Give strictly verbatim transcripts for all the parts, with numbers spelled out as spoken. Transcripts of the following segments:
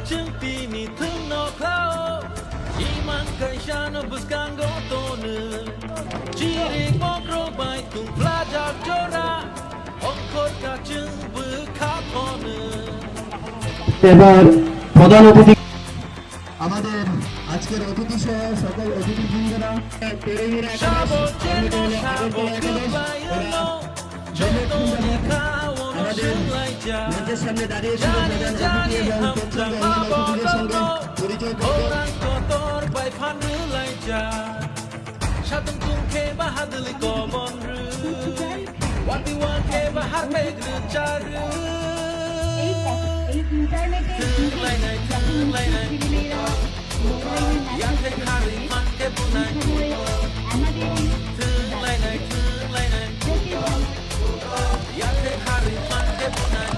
Chwng tini thwngno khlao, imang kaisano bwskango tono. Chiri bokrok bai tungphlajak jora, ongkhor kachwng bwkha phono. এবার প্রধান অতিথি আমাদের আজকের অতিথি সহ সকল অতিথিবৃন্দরা, তেরোই একাদশ, Sabo অন্যতম jeno হলো sabo আগরতলা একাদশ, twbayano, এরা জয়তনি khaono swnglaijak. Mongkhe samne dariye silo jani jani hamjak ma bodono, khorang kotor bai phan rwlaijak. Satung tung khe bahadwlwi kobon rw, wati wa khe bahar pek rw char rw. এই ক-, এই ইন্টারনেটে Thwng lainai, thwng lainai. Yathai harwi phan khe bunai. আমাদের Thwng lainai, thwng lainai. Yathai harwi phan khe bunai.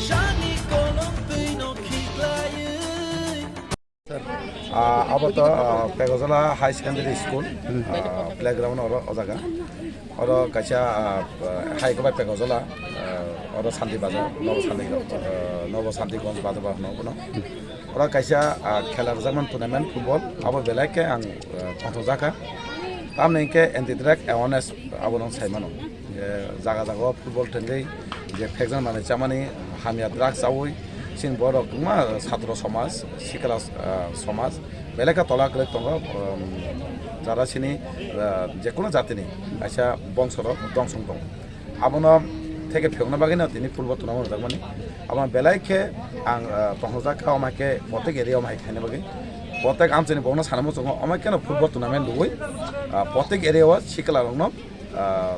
Sani kolom twino khiklaiwi. Ah, abo to, ah, Pegojola High Secondary School, ah, playground oro o jaga. Oro kaisa, ah, hai khe bai Pegojola, ah, oro Santi Bazar, Nobo Santi, ah, Nobo Santiganj Bazar ba hwno bono. Oro kaisa, ah, khela rwjakmani tournament football, abo belai khe ang, ah, tongthokjak kha. Tamni hwnkhe anti drug awareness abo no sai mano. Je jaga jaga o football thwngwi je phekjak manwi chamani hamya drugs chawi chini borok wngma satro somaj, sikla, ah, somaj belai khe tola kwlwi tongo, um, jara chini, ah, jekunu jatini kaisa bongso rok dongsong tongo. Abono theke phiyokna bagwi no tini football tournament rwjakmani. Abono belai khe ang, ah, tongthokjak kha, omo hai khe protek area omo hai khaina bagwi. Protek amchaini borokno sana muchungo, omo hai kheno football tournament rwui, ah, protek area o sikla rokno ah,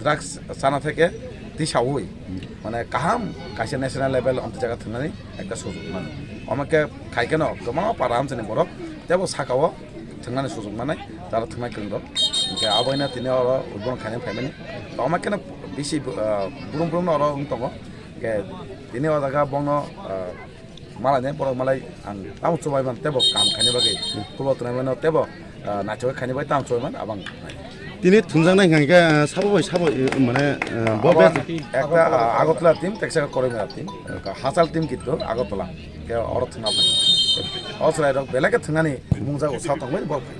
drugs chana theke tisaui, mane kaham kaisa national level amtwi jaga thwngnani ekta sujok mano. Omo khe khai kheno kwbangma para amchaini borok tebo sakao thwngnani sujok manai, tara thwngnai kwrwng rok. Hwnkhe aboino tini oro football khaina phaimani. To omo kheno bisi, ah, brum brum no oro wng tongo. Hwnkhe tini o jaga bono, ah, malai ne borok malai ang tamo chubai man tebo kam khaini bagwi football tournament no tebo, ah, naithok khaini bagwi tamo chubai man abang. Tini thumjaknai hwnkha khe, ah, sabo bai sabo, eh, mane, ah, bo abo best. Ekta, ah, Agartala team, teksa Koreimara team, ka Hachal team kintu Agartala ke oro thwngna phai. O chwrai rok belai khe thwngnani mungjago sa tongbai bo phai.